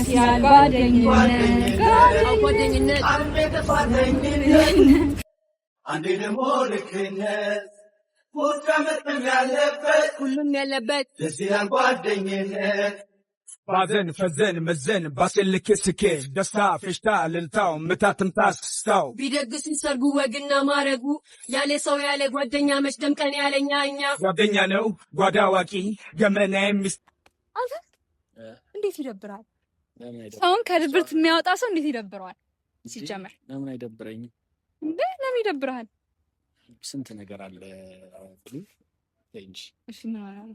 ደስ ይላል ጓደኝነት። ጓደኝነት። አንዴ ደግሞ ልክነት ውስጥ ያለበት ሁሉም ያለበት። ደስ ይላል ጓደኝነት። ባዘን ፈዘን መዘን ባስልክ ስኬት ደስታ ፌሽታ ልልታው ምታ ትምታ ስታው። ቢደግሱ ሰርጉ ወግና ማረጉ ያለ ሰው ያለ ጓደኛ መች ደምቀን ያለኛ እኛ። ጓደኛ ነው ጓዳ አዋቂ ገመና የሚስ አንተ እንዴት ይደብራል? ሰውን ከድብርት የሚያወጣ ሰው እንዴት ይደብረዋል? ሲጀመር ለምን አይደብረኝም? እንዴ፣ ለምን ይደብርሃል? ስንት ነገር አለ ብሉ እንጂ። እሺ፣ ምን ሆነ ነው?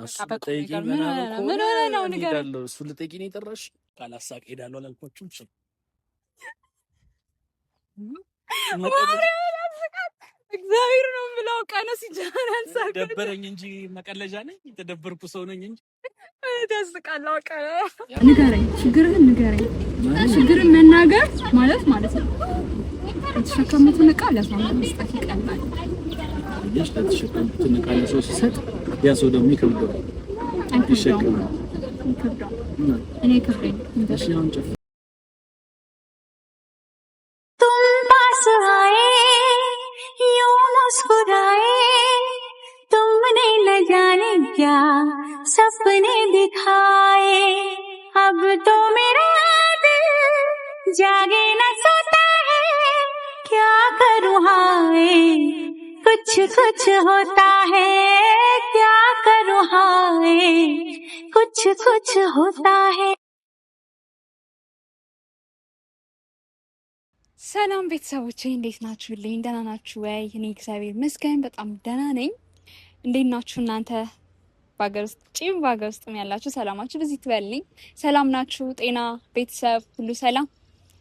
እሱ በቃ በቁም ልጠይቂኝ ነገር ምን ምናምን ሆነ ነው? ከሆነ ምን ሆነ ነው? እኔ ንገረኝ። እሄዳለሁ። እሱ ልጠይቂኝ ነው የጠራሽ? ካላሳቅ እሄዳለሁ አላልኳችሁም? እሱ ማርያምን ያስቃል። እግዚአብሔር ነው የምለው። ቀነ ሲጀመር ያሳቀኝ። ደበረኝ እንጂ መቀለጃ ነኝ። የተደበርኩ ሰው ነኝ እንጂ። ያስቃል። አውቀህ ንገረኝ፣ ችግርህን ንገረኝ። ችግርን መናገር ማለት ነው የተሸከሙትን ዕቃ ለሰው መስጠት ይቀላል። ልጅ ለተሸከምኩትን ዕቃ ለሰው ሲሰጥ ያ ሰው ደግሞ ይከብደዋል። አይከብደውም። ይሸከማል። ይከብደዋል። እኔ ይከብደኝ። እሺ፣ አሁን ጨፍ तुम पास आए, यूं मुस्कुराए, तुमने न जाने क्या सपने दिखाए। अब तो मेरा दिल जागे न सोता है, क्या करूं हाय, कुछ कुछ होता है। क्या करूं हाय, कुछ कुछ होता है। ሰላም ቤተሰቦቼ፣ እንዴት ናችሁልኝ? ደህና ናችሁ ወይ? እኔ እግዚአብሔር ይመስገን በጣም ደህና ነኝ። እንዴት ናችሁ እናንተ? በሀገር ውስጥ ጭም በሀገር ውስጥም ያላችሁ ሰላማችሁ ብዙ ይትበልኝ። ሰላም ናችሁ? ጤና፣ ቤተሰብ ሁሉ ሰላም?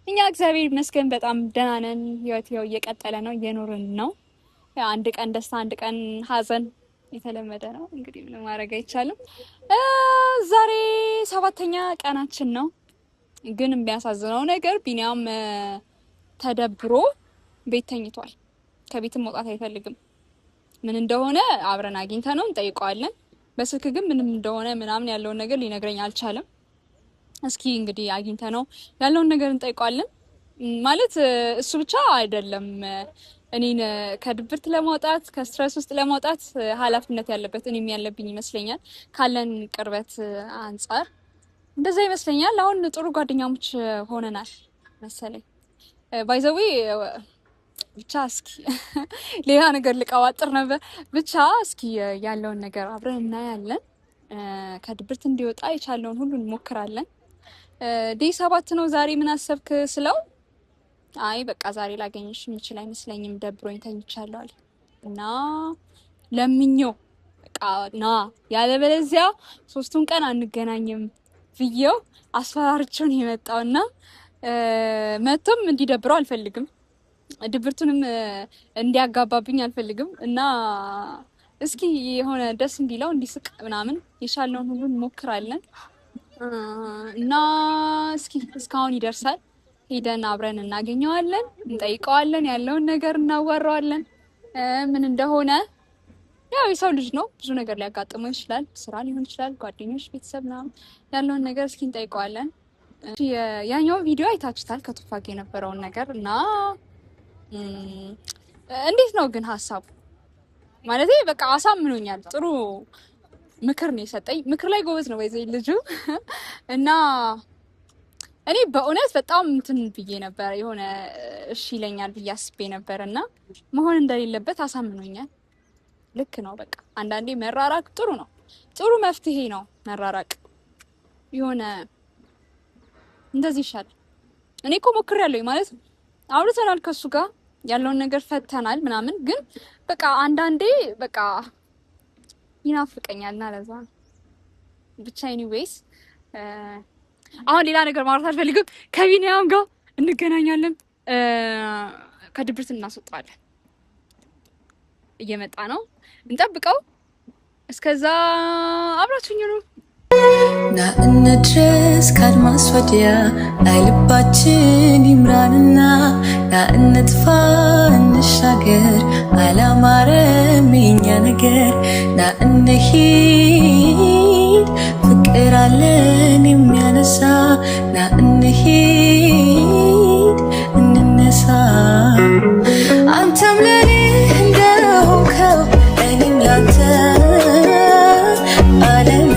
እኛ እግዚአብሔር ይመስገን በጣም ደህና ነን። ህይወት ያው እየቀጠለ ነው፣ እየኖርን ነው። ያው አንድ ቀን ደስታ፣ አንድ ቀን ሀዘን የተለመደ ነው። እንግዲህ ምንም ማድረግ አይቻልም። ዛሬ ሰባተኛ ቀናችን ነው። ግን የሚያሳዝነው ነገር ቢኒያም ተደብሮ ቤት ተኝቷል። ከቤትም መውጣት አይፈልግም። ምን እንደሆነ አብረን አግኝተ ነው እንጠይቀዋለን። በስልክ ግን ምንም እንደሆነ ምናምን ያለውን ነገር ሊነግረኝ አልቻለም። እስኪ እንግዲህ አግኝተ ነው ያለውን ነገር እንጠይቀዋለን። ማለት እሱ ብቻ አይደለም፣ እኔን ከድብርት ለማውጣት፣ ከ stress ውስጥ ለማውጣት ኃላፊነት ያለበት እኔም ያለብኝ ይመስለኛል። ካለን ቅርበት አንጻር እንደዛ ይመስለኛል። አሁን ጥሩ ጓደኛሞች ሆነናል መሰለኝ። By the way ብቻ እስኪ ሌላ ነገር ልቀባጥር ነበር። ብቻ እስኪ ያለውን ነገር አብረን እናያለን። ከድብርት እንዲወጣ የቻለውን ሁሉ እንሞክራለን። Day 7 ነው ዛሬ። ምን አሰብክ ስለው አይ በቃ ዛሬ ላገኝሽ የምችል አይመስለኝም፣ ደብሮኝ ተኝቻለሁ አለ እና ለምኜው በቃ ና ያለበለዚያ 3ቱን ቀን አንገናኝም ብዬው አስፈራርቼው ነው የመጣውና መቶም እንዲደብረው አልፈልግም። ድብርቱንም እንዲያጋባብኝ አልፈልግም እና እስኪ የሆነ ደስ እንዲለው፣ እንዲስቅ ምናምን የቻልነውን ሁሉ እንሞክራለን እና እስኪ እስካሁን ይደርሳል። ሄደን አብረን እናገኘዋለን፣ እንጠይቀዋለን፣ ያለውን ነገር እናዋራዋለን፣ ምን እንደሆነ። ያው የሰው ልጅ ነው፣ ብዙ ነገር ሊያጋጥመው ይችላል። ስራ ሊሆን ይችላል፣ ጓደኞች፣ ቤተሰብ ምናምን፣ ያለውን ነገር እስኪ እንጠይቀዋለን። ያኛው ቪዲዮ አይታችሁታል ከቱፋ ጋር የነበረውን ነገር እና እንዴት ነው ግን ሀሳቡ? ማለት በቃ አሳምኖኛል። ጥሩ ምክር ነው የሰጠኝ። ምክር ላይ ጎበዝ ነው ወይዘ ልጁ እና እኔ በእውነት በጣም እንትን ብዬ ነበር፣ የሆነ እሺ ይለኛል ብዬ አስቤ ነበር እና መሆን እንደሌለበት አሳምኖኛል። ልክ ነው። በቃ አንዳንዴ መራራቅ ጥሩ ነው፣ ጥሩ መፍትሄ ነው መራራቅ። የሆነ እንደዚህ ይሻላል። እኔ እኮ ሞክሬያለሁኝ፣ ማለት አውርተናል ከሱ ጋር፣ ያለውን ነገር ፈተናል ምናምን፣ ግን በቃ አንዳንዴ በቃ ይናፍቀኛል እና ለዛ ነው። ብቻ anyways አሁን ሌላ ነገር ማውራት አልፈልግም። ከቢኒያም ጋር እንገናኛለን። ከድብርት እናስወጣዋለን። እየመጣ ነው፣ እንጠብቀው። እስከዛ አብራችሁኝ ነው። ና እንድረስ ካድማስ ወዲያ፣ ላይ ልባችን ይምራንና ና እንጥፋ እንሻገር፣ አላማረም የኛ ነገር፣ ና እንሂድ። ፍቅር አለን የሚያነሳ ና እንሂድ እንነሳ አንተም ለኔ እንደሆንከው እኔም ላንተ ዓለሜ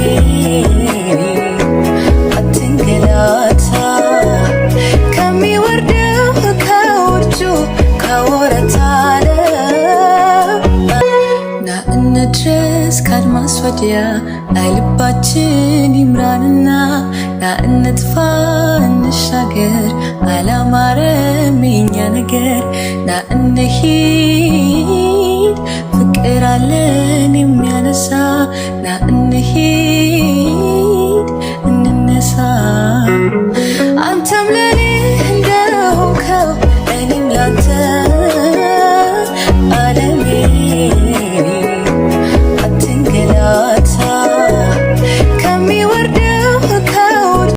አትንገላታ ከሚወርደው ከውርጩ ከወረታ ና እንድረስ ካድማስ ወዲያ አይ ልባችን ይምራንና ና እንጥፋ እንሻገር አላማረም የኛ ነገር ና እንሂድ ፍቅር አለን የሚያነሳ ና እንሂድ እንነሳ አንተም ለኔ እንደሆንከው እኔም ላንተ ዓለሜ አትንገላታ ከሚወርደው ከውርጩ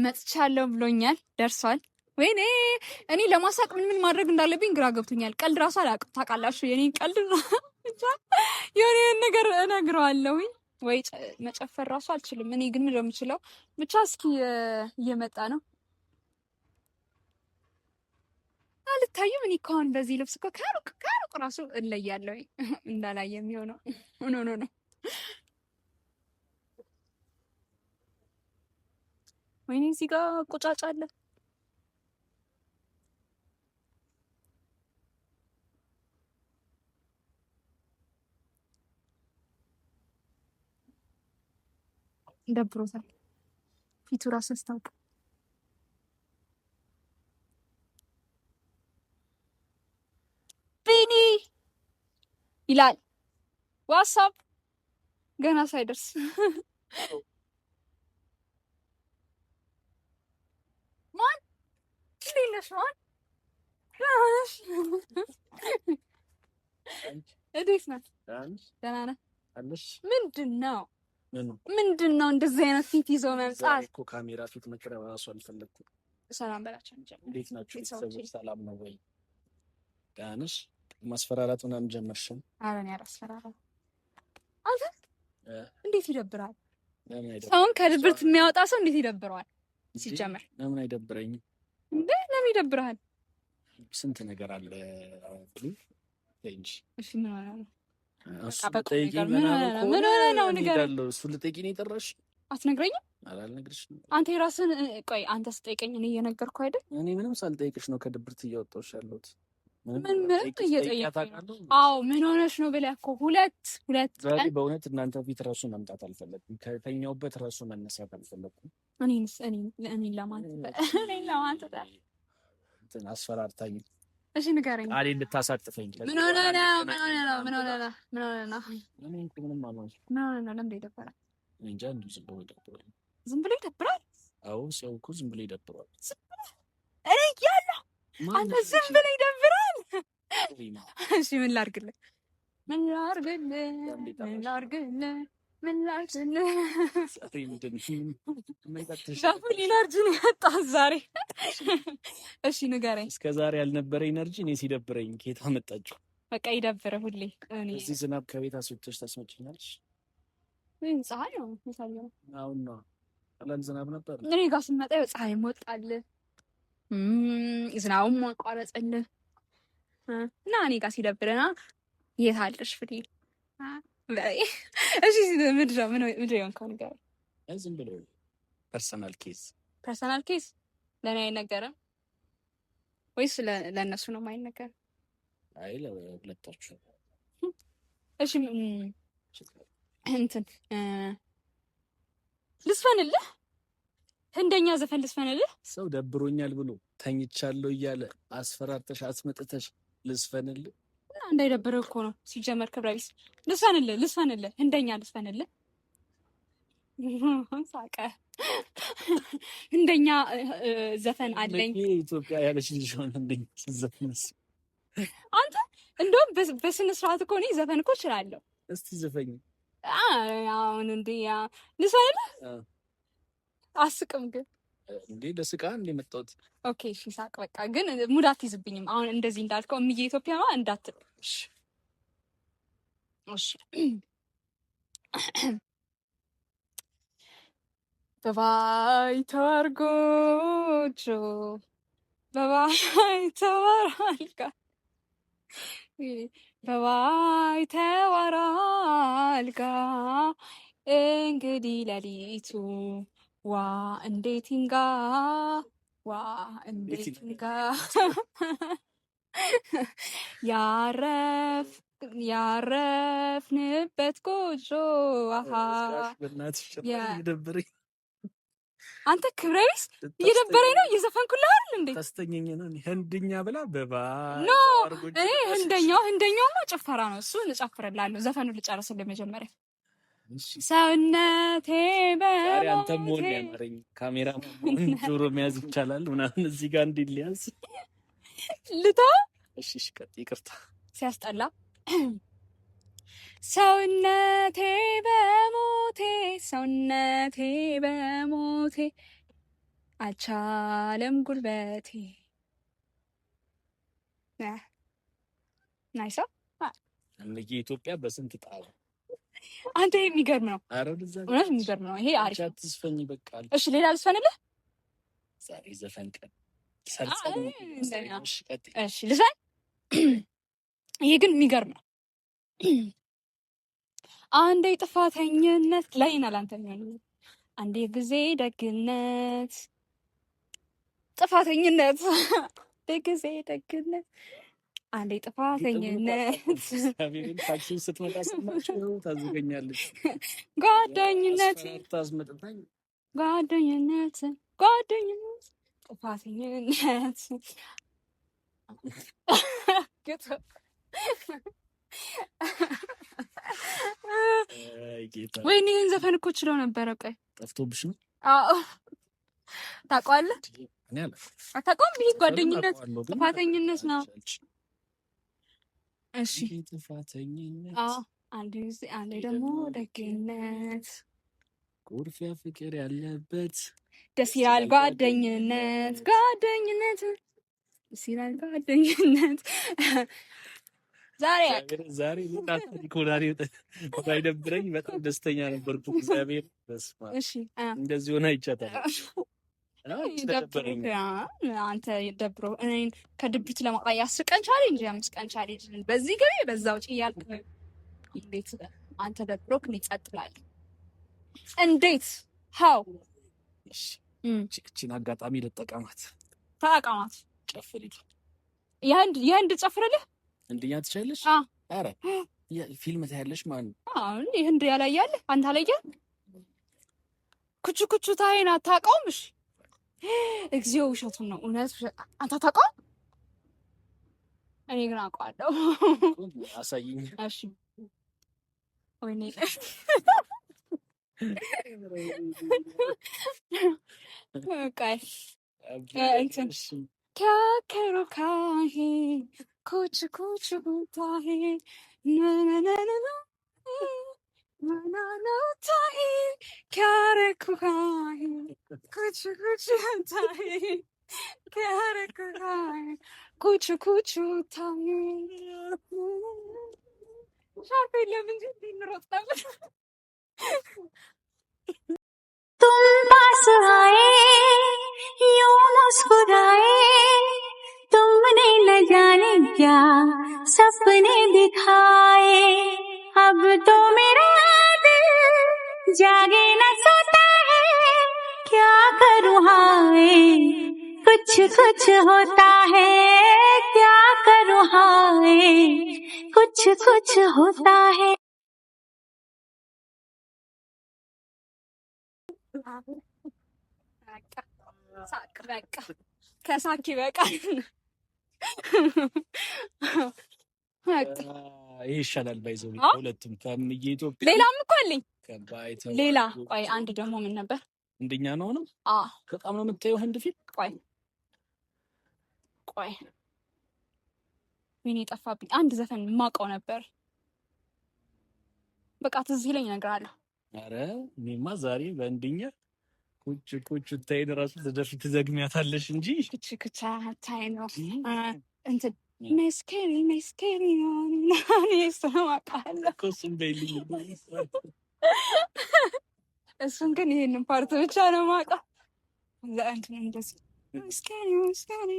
መጥቻለሁ ብሎኛል። ደርሷል። ወይኔ እኔ ለማሳቅ ምን ምን ማድረግ እንዳለብኝ ግራ ገብቶኛል። ቀልድ ራሱ አላውቅም። ታውቃላችሁ፣ የኔን ቀልድ ብቻ የሆነ የሆነ ነገር እነግረዋለሁኝ ወይ መጨፈር ራሱ አልችልም። እኔ ግን ምንድነው የምችለው? ብቻ እስኪ እየመጣ ነው። አልታይም። እኔ እኮ አሁን በዚህ ልብስ እኮ ከሩቅ ከሩቅ ራሱ እለያለሁኝ። እንዳላየ የሚሆነው no no no። ወይኔ እዚህ ጋር ቁጫጫ አለ። ደብሮታል። ፊቱ ራሱ ያስታውቃል። ቢኒ ይላል what's up ገና ሳይደርስ ማን እንዴት ነሽ? ማን ደህና ነሽ? እንዴት ነህ? ደህና ነህ? ምንድን ነው ምንድን ነው እንደዚህ አይነት ፊት ይዞ መምጣት? እኮ ካሜራ ፊት መቅረብ እራሱ አልፈለግኩም። ሰላም በላቸው እንጀምር። እንዴት ናችሁ ቤተሰቦቼ? ቤተሰቦች? ሰላም ነው ወይ? ደህና ነሽ? ማስፈራራት ምናምን ጀመርሽም? ኧረ እኔ አላስፈራራም። አንተ እንዴት ይደብራል? ለምን አይደብረኝም? ሰውን ከድብርት የሚያወጣ ሰው እንዴት ይደብረዋል? ሲጀመር ለምን አይደብረኝም? እንዴ ለምን ይደብርሃል? ስንት ነገር አለ ብሉ እንጂ። እሺ ምን ሆነህ ነው? እሱ በቃ በቁም ልጠይቂኝ ነገር ምን ምናምን ሆነህ ነው? ከሆነ ምን ሆነህ ነው? እኔ ንገረኝ። እሄዳለሁ። እሱ ልጠይቂኝ ነው የጠራሽ? አትነግረኝም? ኧረ አልነግርሽም። አንተ የራስህን ቆይ አንተ ስጠይቀኝ እኔ እየነገርኩህ አይደል? እኔ ምንም ሳልጠይቅሽ ነው ከድብርት እያወጣሁሽ ያለሁት። ምንም ምን ምን ጠይቄሽ ጠይቄ እየጠየቀኝ ነው? አውቃለሁ? አዎ ምን ሆነሽ ነው ብለህ እኮ ሁለት ሁለት ዛሬ ቀን በእውነት እናንተ ፊት ራሱ መምጣት አልፈለግኩም። ከተኛሁበት ራሱ መነሳት አልፈለግኩም። እኔንስ እኔን ለማን እኔን ለማን ትጠ- እንትን አስፈራርታኝ እሺ ንገረኝ። ቃሌ እንድታሳጥፈኝ ምን ሆነህ ነው? ምን ሆነህ ነው? ምን ሆነህ ነው? ምን ሆነህ ነው? እኔ እኮ ምንም አልሆንኩም። ምን ሆነህ ነው? ለምንድን ይደብራል? እኔ እንጃ እንዲሁ ዝም ብሎ ይደብራል። ዝም ብሎ ይደብራል። አዎ ሰው እኮ ዝም ብሎ ይደብረዋል። እኔ እያለሁ ማን አንተ ነሽ ዝም አንቺ? ብለህ ይደብራል። ሪማ እሺ ምን ላድርግልህ? ምን ላድርግልህ? ምን ላድርግልህ? ምን ላድርግልህ? ዛሬ ምንድን ነው? ምን ጠጥተሽ በ full energy ነው የመጣሁት ዛሬ። እሺ ንገረኝ። እስከ ዛሬ ያልነበረ energy እኔ ሲደብረኝ ከየት አመጣችሁ? በቃ ይደብርህ ሁሌ። እኔ እዚህ ዝናብ ከቤት አስወጥተሽ ታስመጭኛለሽ? ምን ፀሐይ ነው የሚታየው። አሁን ነው ቀላል ዝናብ ነበር። እኔ ጋር ስመጣ ያው ፀሐይ ወጣልህ፣ ዝናቡም አቋረጠልህ እና እኔ ጋር ሲደብርና የት አለሽ ፍሬ? በይ። እሺ ምንድን ነው ምንድን ነው የሆንከው ንገረኝ። አይ ዝም ብሎ personal case። Personal case ለእኔ አይነገርም ወይስ ለእነሱ ነው የማይነገር? አይ ለሁለታችሁ። እሺ እንትን ልዝፈንልህ፣ ህንደኛ ዘፈን ልዝፈንልህ። ሰው ደብሮኛል ብሎ ተኝቻለሁ እያለ አስፈራርተሽ አስመጥተሽ ልዝፈንልህ? እና እንዳይደብርህ እኮ ነው ሲጀመር። ክብረ ቢስ ልዝፈንልህ፣ ልዝፈንልህ፣ ህንደኛ ልዝፈንልህ። ሳቀ። ህንደኛ ዘፈን አለኝ። ኢትዮጵያ ያለች ልጅ ሆነ እንደኛ ስትዘፍንስ? አንተ እንደውም በስነ ስርዓት እኮ እኔ ዘፈን እኮ እችላለሁ። እስቲ ዘፈኝ። አሁን እንዴ ልዝፈንልህ? አስቅም ግን። እንዴ ለስቃ እንዴ መጣሁት። Okay እሺ ሳቅ በቃ። ግን mood አትይዝብኝም። አሁን እንደዚህ እንዳልከው እምዬ ኢትዮጵያ እንዳትል። እሺ እሺ። በባይተዋር ጎጆ በባይተዋር አልጋ በባይተዋር አልጋ እንግዲህ ለሊቱ ዋ እንዴት ይንጋ ዋ እንዴት ይንጋ ያረፍንበት ጎጆ አሃ። በእናትሽ ጭራሽ እየደበረኝ። አንተ ክብረ ቢስ፣ እየደበረኝ ነው። እየዘፈንኩልህ አይደል እንዴ? ታስተኘኝ ነው ህንድኛ ብላ በባ No፣ እኔ ህንደኛውማ ጭፈራ ነው እሱ፣ እጨፍርልሃለሁ። ዘፈኑን ልጨርስልህ መጀመሪያ። ሰውነቴ ዛሬ አንተ መሆን በሞቴ ያመረኝ ካሜራ ጆሮ መያዝ ይቻላል ምናምን እዚህ ጋር እንዲህ ሊያዝ ልቶ እሺ፣ እሺ፣ ቀጥ ይቅርታ። ሲያስጠላ። ሰውነቴ በሞቴ ሰውነቴ በሞቴ አልቻለም ጉልበቴ። Nice። የኢትዮጵያ በስንት ጣሉ። አንተ የሚገርም ነው። ኧረ ወደዛ። እውነት የሚገርም ነው። ይሄ አሪፍ ነው። አትዝፈኝ በቃ። እሺ፣ ሌላ ልዝፈንልህ? ዛሬ ዘፈን ቀን ሰርጸን። እሺ፣ ቀጥይ። እሺ፣ ልዝፈን። ይሄ ግን የሚገርም ነው። አንዴ ጥፋተኝነት ላይ ና ለአንተ የሚሆን አንዴ ጊዜ ደግነት ጥፋተኝነት ጊዜ ደግነት አንዴ ጥፋተኝነት። እግዚአብሔርን ታክሲ ውስጥ ስትመጣ ሰማችሁ ታዝገኛለች። ጓደኝነት። አስፈራርታ አስመጥታኝ። ጓደኝነት ጓደኝነት ጥፋተኝነት ግጥም። አይ ጌታ። ወይኔ፣ ይህን ዘፈን እኮ ችለው ነበረ። ቆይ። ጠፍቶብሽ ነው? አዎ፣ ታውቀዋለህ? እኔ አለ አታውቀውም? ይህ ጓደኝነት አውቀዋለሁ፣ ግን ጥፋተኝነት ነው። እሺ። አንዴ ጥፋተኝነት አዎ፣ አንድ ጊዜ አንዴ ደግሞ ደግነት ኩርፊያ ፍቅር ያለበት ደስ ይላል ጓደኝነት ጓደኝነት ደስ ይላል ጓደኝነት። ዛሬ እግዚአብሔር ዛሬ ኮናሪ ባይደብረኝ በጣም ደስተኛ ነበርኩ። እግዚአብሔር በስመ አብ። እሺ እንደዚህ ሆነ አይቻታል። ደብሮ አንተ ደብሮ እኔን ከድብርት ለማውጣት የ10 ቀን challenge፣ የ5 ቀን challenge በዚህ ገቢ በዛ ውጪ እያልክ እንዴት አንተ ደብሮክ እኔ ጸጥ እላለሁ? እንዴት how? እቺን አጋጣሚ ልጠቀማት። ተጠቀማት። ጨፍሪ። የህንድ ጨፍርልህ? ህንድኛ ትችያለሽ? አዎ። ኧረ ፊልም ታያለሽ ማለት ነው። አሁን የህንድ ያላያለ አንተ አላየህ? ኩቹ ኩቹ ታይን አታውቀውም? እሺ፣ እግዚኦ፣ ውሸቱን ነው። እውነት አንተ አታውቀውም? እኔ ግን አውቀዋለሁ። አሳይኝ። እሺ፣ ወይኔ፣ ቆይ እንትን क्या करो काहे कुछ कुछ होता है ना ना ना ना ना ना ना ना होता है क्या रखो काहे कुछ कुछ होता है क्या रखो काहे कुछ कुछ होता है። ሻርፕ የለም እንጂ እንዲህ እንሮጥ ነበር። तुम पास आए यूं मुस्कुराए, तुमने न जाने क्या सपने दिखाए। अब तो मेरा दिल जागे न सोता है, क्या करूं हाय कुछ कुछ होता है, क्या करूं हाय कुछ कुछ होता है। በቃ ሳቅ፣ በቃ ከሳክ ይበቃል። በቃ። ይሄ ይሻላል። ባይዘው ሁለቱም ከኢትዮጵያ ሌላም እኮ አለኝ። ከባይተው ሌላ ቆይ፣ አንድ ደግሞ ምን ነበር? ህንድኛ ነው ነው። አዎ። በጣም ነው የምታየው ህንድ ፊልም። ቆይ ቆይ፣ ወይኔ ጠፋብኝ። አንድ ዘፈን የማውቀው ነበር። በቃ ትዝ ይለኝ እነግርሃለሁ። ኧረ እኔማ ዛሬ በህንድኛ ቁጭ ቁጭ ታይን ራሱ ትደፊ ትዘግሚያታለሽ እንጂ። ኩች ኩቻ ታይ ነው እንትን መስከሪ መስከሪ ናኒ እሱንም አውቃለሁ። እኮ እሱን በይልኝ። እሱን ግን ይሄንን part ብቻ ነው የማውቀው። እንትን እንደዚህ ምስኪን ምስኪን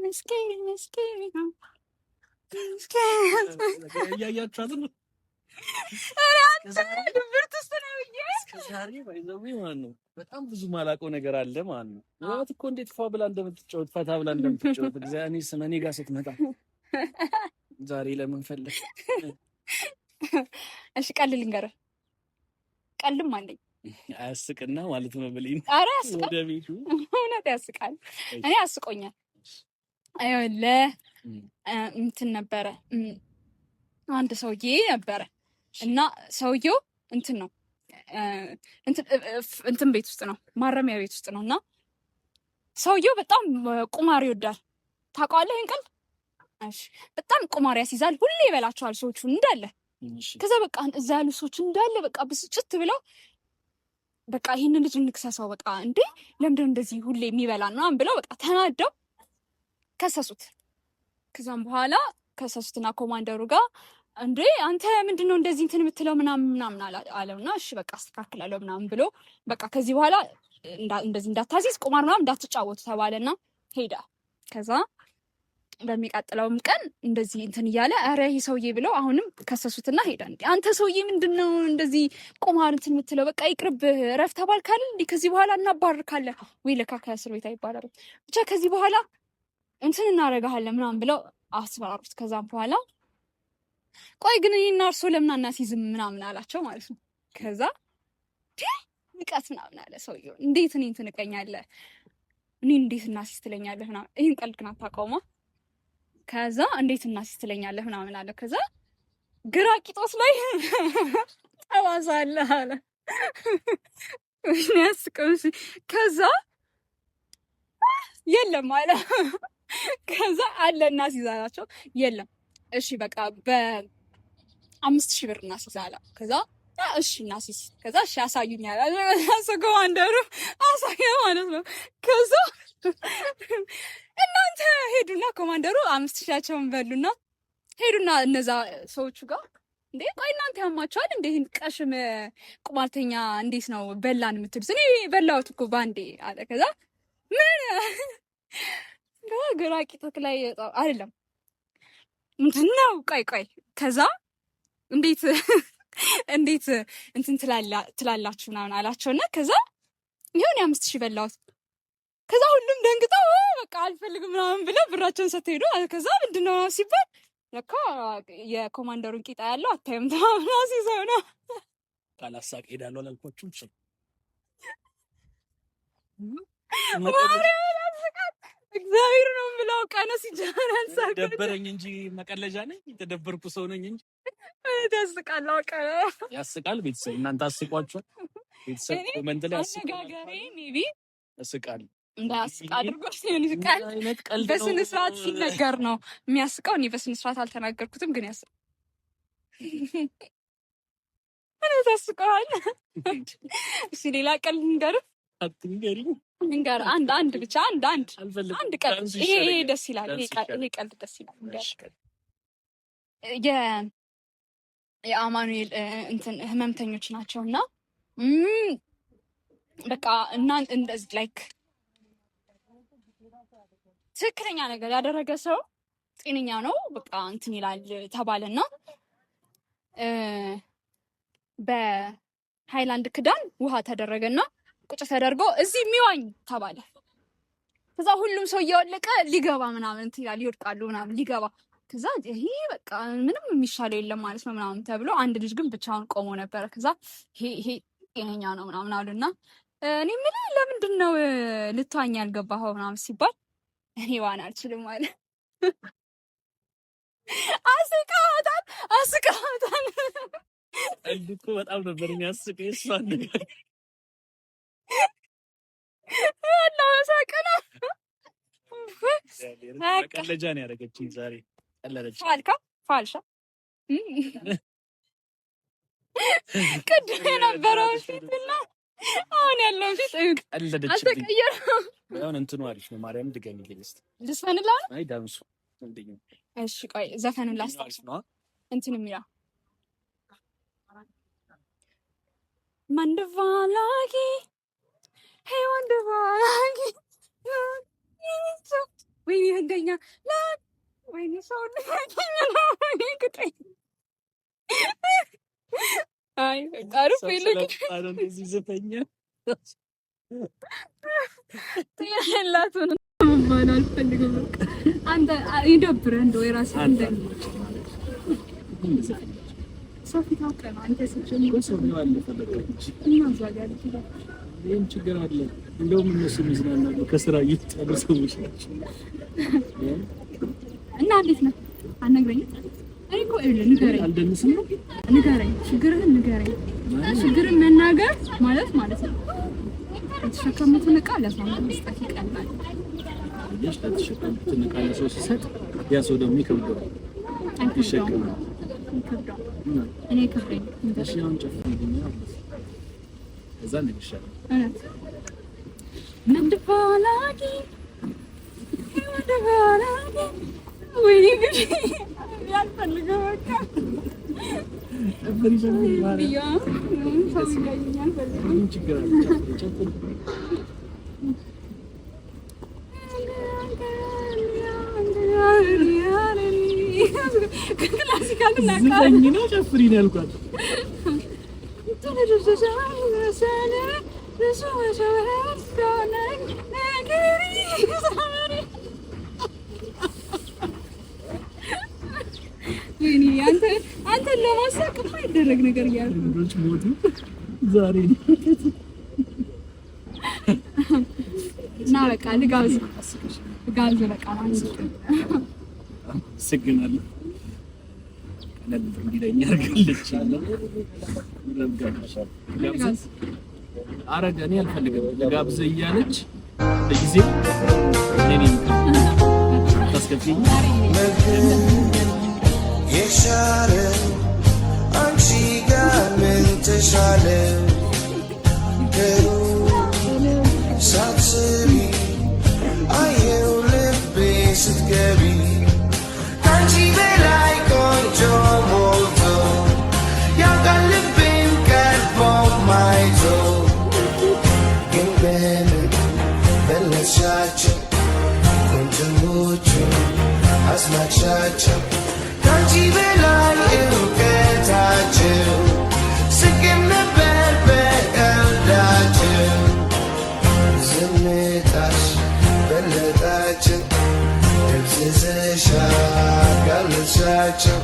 ምስኪን ምስኪን ምስኪን። እያያችኋት ነው። ድብርት ውስጥ ነው ብዬ። እስከዛሬ by the way ማለት ነው በጣም ብዙ ማላውቀው ነገር አለ ማለት ነው። ምናልባት እኮ እንዴት ፏ ብላ እንደምትጫወት፣ ፈታ ብላ እንደምትጫወት፣ እግዚአብሔር ስም እኔ ጋር ስትመጣ ዛሬ ለምን ፈለግ? እሺ ቀልድ ልንገርህ፣ ቀልድም አለኝ። አያስቅና ማለት ነው ብለኝ። ኧረ ያስቃል። ወደ ቤቱ። እውነት ያስቃል። እኔ ያስቆኛል። ይኸውልህ እንትን ነበረ፣ አንድ ሰውዬ ነበረ እና ሰውየው እንትን ነው፣ እንትን ቤት ውስጥ ነው፣ ማረሚያ ቤት ውስጥ ነው። እና ሰውየው በጣም ቁማር ይወዳል። ታውቀዋለህ ይሄን ቀልድ? እሺ፣ በጣም ቁማር ያስይዛል። ሁሌ ይበላቸዋል ሰዎቹ እንዳለ። ከዛ በቃ እዛ ያሉ ሰዎች እንዳለ በቃ ብስጭት ብለው በቃ ይህንን ልጅ እንክሰሰው፣ በቃ እንዴ ለምንድን ነው እንደዚህ ሁሌ የሚበላ ምናምን ብለው በቃ ተናደው ከሰሱት። ከዛም በኋላ ከሰሱትና ኮማንደሩ ጋር እንዴ አንተ ምንድን ነው እንደዚህ እንትን የምትለው ምናምን ምናምን አለውና እሺ በቃ አስተካክላለሁ ምናምን ብሎ በቃ ከዚህ በኋላ እንደዚህ እንዳታዚዝ፣ ቁማር ምናምን እንዳትጫወቱ ተባለና ሄደ። ከዛ በሚቀጥለውም ቀን እንደዚህ እንትን እያለ ኧረ ይሄ ሰውዬ ብለው አሁንም ከሰሱትና ሄደ። እንዴ አንተ ሰውዬ ምንድን ነው እንደዚህ ቁማር እንትን የምትለው? በቃ ይቅርብህ፣ እረፍ ተባልክ አይደል እንዴ? ከዚህ በኋላ እናባርካለን ወይ ለካ ከእስር ቤት አይባረርም፣ ብቻ ከዚህ በኋላ እንትን እናደርግሃለን ምናምን ብለው አስፈራሩት። ከዛም በኋላ ቆይ ግን እኔና እርሶ ለምን አናስይዝም ምናምን አላቸው ማለት ነው። ከዛ ንቀት ምናምን አለ ሰውየው። እንዴት እኔን ትንቀኛለህ? እኔ እንዴት እናስይዝ ትለኛለህ ምናምን። ይህን ቀልድ ግን አታውቀውማ። ከዛ እንዴት እናስይዝ ትለኛለህ ምናምን አለ። ከዛ ግራ ቂጦስ ላይ ጠባሳ አለ አለ። ያስቀው። ከዛ የለም አለ። ከዛ አለ እናስይዝ አላቸው። የለም። እሺ በቃ በ5,000 ብር እናስይዝ አለ። ከዛ እሺ እናስይዝ። ከዛ እሺ አሳዩኝ አለ። ኮማንደሩ አሳየ ማለት ነው። ከዛ እናንተ ሄዱና ኮማንደሩ 5,000ቸውን በሉና ሄዱና እነዛ ሰዎቹ ጋር እንዴ ቆይ እናንተ ያማችኋል እንዴ? ይህን ቀሽም ቁማርተኛ እንዴት ነው በላን የምትሉት? እኔ በላሁት እኮ ባንዴ አለ። ከዛ ምን ግራ ቂጥክ ላይ አይደለም ምንድን ነው? ቆይ ቆይ ከዛ እንዴት እንዴት እንትን ትላላችሁ ምናምን አላቸው እና ከዛ ይሁን የ5,000 በላሁት። ከዛ ሁሉም ደንግጠው በቃ አልፈልግም ምናምን ብለው ብራቸውን ሰጥተው ሄዱ። ከዛ ምንድን ነው ሲባል ለካ የኮማንደሩን ቂጣ ያለው አታይም ተማምና ሲይዘው ነው። ካላሳቅ ሄዳለሁ አላልኳችሁም? ማርያምን ያስቃል። እግዚአብሔር ነው የምለው። ቀኑ ሲጀመር ያሳቅ። ደበረኝ እንጂ መቀለጃ ነኝ። የተደበርኩ ሰው ነኝ እንጂ። ያስቃል። አውቀህ ያስቃል። ቤተሰብ እናንተ አስቋችኋል? ቤተሰብ comment ላይ አነጋገሬ maybe እስቃል እንዳያስቅ አድርጎ ሲሆን ይስቃል። አይነት ቀልድ ነው? በስነ ስርዓት ሲነገር ነው የሚያስቀው። እኔ በስነ ስርዓት አልተናገርኩትም፣ ግን ያስቃል። እኔ ታስቀዋል። እሺ ሌላ ቀልድ ልንገርህ? አትንገሪኝ። ልንገርህ፣ አንድ አንድ ብቻ፣ አንድ አንድ አልፈልግም። አንድ ቀልድ። ዳንሱ ይሄ ይሄ ይሻለኛል። ደስ ይላል። ይሄ ዳንሱ ይሄ ቀልድ ደስ ይላል። ልንገርህ። እሺ፣ ቀልድ። የአማኑኤል እንትን ህመምተኞች ናቸው እና በቃ እና እንደዚህ like ትክክለኛ ነገር ያደረገ ሰው ጤነኛ ነው በቃ እንትን ይላል ተባለና በሃይላንድ ክዳን ውሃ ተደረገና ቁጭ ተደርጎ እዚህ የሚዋኝ ተባለ። ከዛ ሁሉም ሰው እያወለቀ ሊገባ ምናምን እንትን ይላል፣ ይወድቃሉ ምናምን ሊገባ። ከዛ ይሄ በቃ ምንም የሚሻለው የለም ማለት ነው ምናምን ተብሎ አንድ ልጅ ግን ብቻውን ቆሞ ነበረ። ከዛ ይሄ ይሄ ጤነኛ ነው ምናምን አሉና እኔ የምልህ ለምንድን ነው ልትዋኝ ያልገባኸው ምናምን ሲባል እኔ ዋና አልችልም አለ። አስቀዋታል፣ አስቀዋታል። ቀልድ እኮ በጣም ነበር የሚያስቀው የእሱ አነጋገር። እና መሳቅ ነው። በቃ። መቀለጃ ነው ያደረገችኝ ዛሬ። ቀለለች። ፋልካ ፋልሻ ቅድም የነበረውን ፊት እና አሁን ያለውን ፊት እዩት። ቀለደችብኝ። አልተቀየረም። ባይሆን እንትኑ አሪፍ ነው። ማርያም ድገሚልኝ እስኪ። ልዝፈንልህ አሁን? አይ ዳንሱ እንዴት ነው? እሺ ቆይ ዘፈኑን ይሄኛው ላስታውስ። አሪፍ ነው። እንትን የሚለው መንድቫላጊ ሄይ ወንድቫላጊ፣ ወይኔ ህንደኛ፣ ወይኔ ሰው ግጠኝ። አይ በቃ አሪፍ ይልቅ እንደዚህ ዘፈኛ ያላቱን መባል አልፈልግም። በቃ አንተ ይደብርህ እንደው የራስህ እንደ ሰው ፊት አውቀህ ነው አንተ ስትጀምር እና እዛ ጋር ያሉት። ይህም ችግር አለ። እንደውም እነሱ ይዝናናሉ። ከስራ እየተጣሉ ሰዎች ናቸው። እና እንዴት ነህ? አልነግረኝም። እኔ እኮ ይኸውልህ ንገረኝ፣ አልደንስም ነው። ንገረኝ፣ ችግርህን ንገረኝ። ችግርን መናገር ማለት ማለት ነው የተሸከሙትን ዕቃ ለሰው መስጠት ይቀላል። ልጅ ለተሸከሙትን ዕቃ ለሰው ሲሰጥ ያ ሰው ደግሞ ይከብደዋል። አይከብደውም። ይሸከማል። ይከብደዋል። እኔ ይከብደኝ። እሺ አሁን ጨፍሪልኝ። ከዛ እንግሻለን። እውነት ምንድባላጊ ምንድባላጊ፣ ወይኔ ጉዴ፣ አልፈልግም በቃ። ጨፍሪ ጨፍሪ። ብያ ሰው እንዳየኝ አልፈልግም። ምን ችግር አለ? ጨፍሪ ጨፍሪ። Classical ዝፈኝ ነው ጨፍሪ ነው ያልኳት። ወይኔ አንተ አንተን ለማሳቅ የማይደረግ ነገር እያልኩ ነው። ወንዶች ሞቱ ዛሬ ነው። እና በቃ ልጋብዝ ልጋብዝ በቃ ማለት ነው። አመሰግናለሁ። ቀለል እንዲለኝ አድርጋለች። ልጋብዝ። አረገ እኔ አልፈልግም ልጋብዝ እያለች ለጊዜ እኔ ነኝ ታስከፊኝ። የሻለ አንቺ ጋር ምን ተሻለ? ከሩቅ ሳትስቢ አየው ልቤ ስትገቢ፣ ከአንቺ በላይ ቆንጆ ሞልቶ ያውቃል ልቤም ቀርቦ ማይቶ፣ ግን በምን በለጥሻቸው? ቆንጆዎቹ አስናቅሻቸው፣ ከአንቺ በላይ እውቀታቸው፣ ስቅም ነበር በቀልዳቸው። ዝምታሽ በለጣቸው፣ ደብዝዘሽ አጋለጥሻቸው።